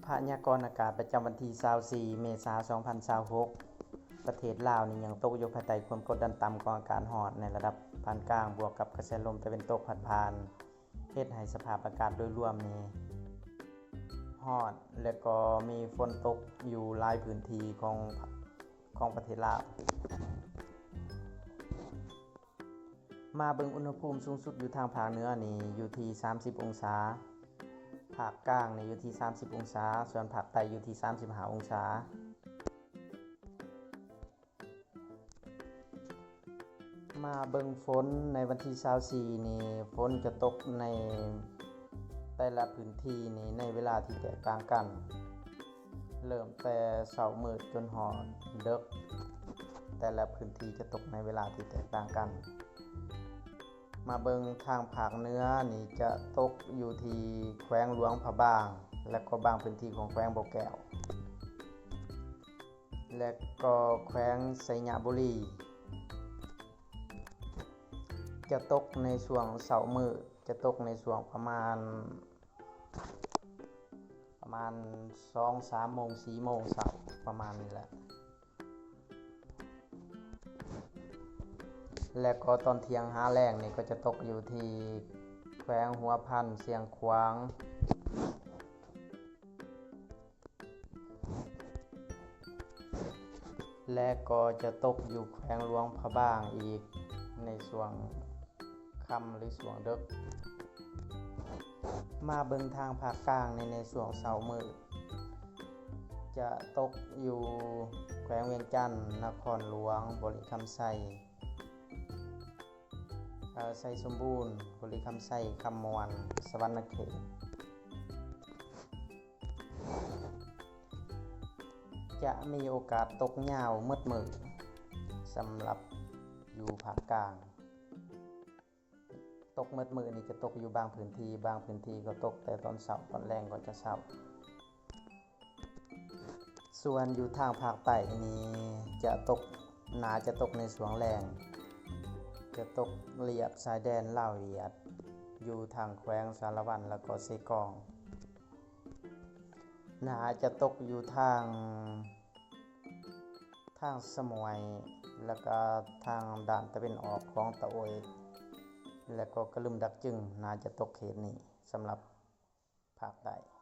ພະຍາກອນອາກາດປະຈຳວັນທີຊາວສີ່ເມສາສອງພັນຊາວຫົກ ປະເທດລາວນີ້ຍັງຕົກຢູ່ພາຍໃຕ້ຄວາມກົດດັນຕ່ຳຂອງອາກາດຮ້ອນໃນລະດັບປານກາງ ບວກກັບກະແສລົມຕາເວັນຕົກພັດຜ່ານ ເຮັດໃຫ້ສະພາບອາກາດໂດຍລວມນີ້ຮ້ອນ ແລະກໍມີຝົນຕົກຢູ່ຫຼາຍພື້ນທີ່ຂອງ ຂອງປະເທດລາວ. ມາເບິ່ງອຸນຫະພູມສູງສຸດຢູ່ທາງພາກເໜືອນີ້ຢູ່ທີ່ສາມສິບອົງສາ, ພາກກາງນີ້ຢູ່ທີ່ສາມສິບອົງສາ, ສ່ວນພາກໃຕ້ຢູ່ທີ່ສາມສິບຫ້າອົງສາ. ມາເບິ່ງຝົນໃນວັນທີຊາວສີ່ນີ້, ຝົນຈະຕົກໃນແຕ່ລະພື້ນທີ່ນີ້ໃນເວລາທີ່ແຕກຕ່າງກັນ. ເລີ່ມແຕ່ເຊົ້າມືດຈົນຮອດເດິກ, ແຕ່ລະພື້ນທີ່ຈະຕົກໃນເວລາທີ່ແຕກຕ່າງກັນ. ມາເບິ່ງທາງພາກເໜືອນີ້ຈະຕົກຢູ່ທີ່ແຂວງຫຼວງພະບາງ ແລະກໍບາງພື້ນທີ່ຂອງແຂວງບໍ່ແກ້ວ ແລະກໍແຂວງໄຊຍະບູລີ. ຈະຕົກໃນຊ່ວງເຊົ້າມື້, ຈະຕົກໃນຊ່ວງປະມານ ປະມານສອງສາມໂມງ ສີ່ໂມງເຊົ້າ ປະມານນີ້ແຫຼະ ແລະກໍຕອນທ່ຽງຫາແລງນີ້ກໍຈະຕົກຢູ່ທີ່ແຂວງຫົວພັນ, ຊຽງຂວາງ ແລະກໍຈະຕົກຢູ່ແຂວງຫຼວງພະບາງອີກໃນຊ່ວງຄ່ຳ ຫຼື ຊ່ວງເດິກ. ມາເບິ່ງທາງພາກກາງໃນ ໃນຊ່ວງເຊົ້າມື້, ຈະຕົກຢູ່ແຂວງວຽງຈັນ, ນະຄອນຫຼວງ, ບໍລິຄຳໄຊ, ເອີ ໄຊສົມບູນ, ບໍລິຄຳໄຊ, ຄຳມ່ວນ, ສະຫວັນນະເຂດ. ຈະມີໂອກາດຕົກຍາວໝົດມື້ສຳລັບຢູ່ພາກກາງ. ຕົກໝົດມື້ນີ້ຈະຕົກຢູ່ບາງພື້ນທີ່, ບາງພື້ນທີ່ກໍຕົກແຕ່ຕອນເຊົ້າ, ຕອນແລງກໍຈະເຊົາ. ສ່ວນຢູ່ທາງພາກໃຕ້ນີ້ຈະຕົກ, ໜ້າຈະຕົກໃນຊ່ວງແລງ, ຈະຕົກລຽບຊາຍແດນລາວຫວຽດ ຢູ່ທາງແຂວງສາລະວັນ ແລ້ວກໍເຊກອງ. ໜ້າຈະຕົກຢູ່ທາງ, ທາງສະໝວຍ ແລ້ວກໍທາງດ້ານຕາເວັນອອກຂອງຕາໂອຍ ແລ້ວກໍກະລຶມດັກຈຶງ, ໜ້າຈະຕົກເຂດນີ້ສຳລັບ ພາກໃຕ້.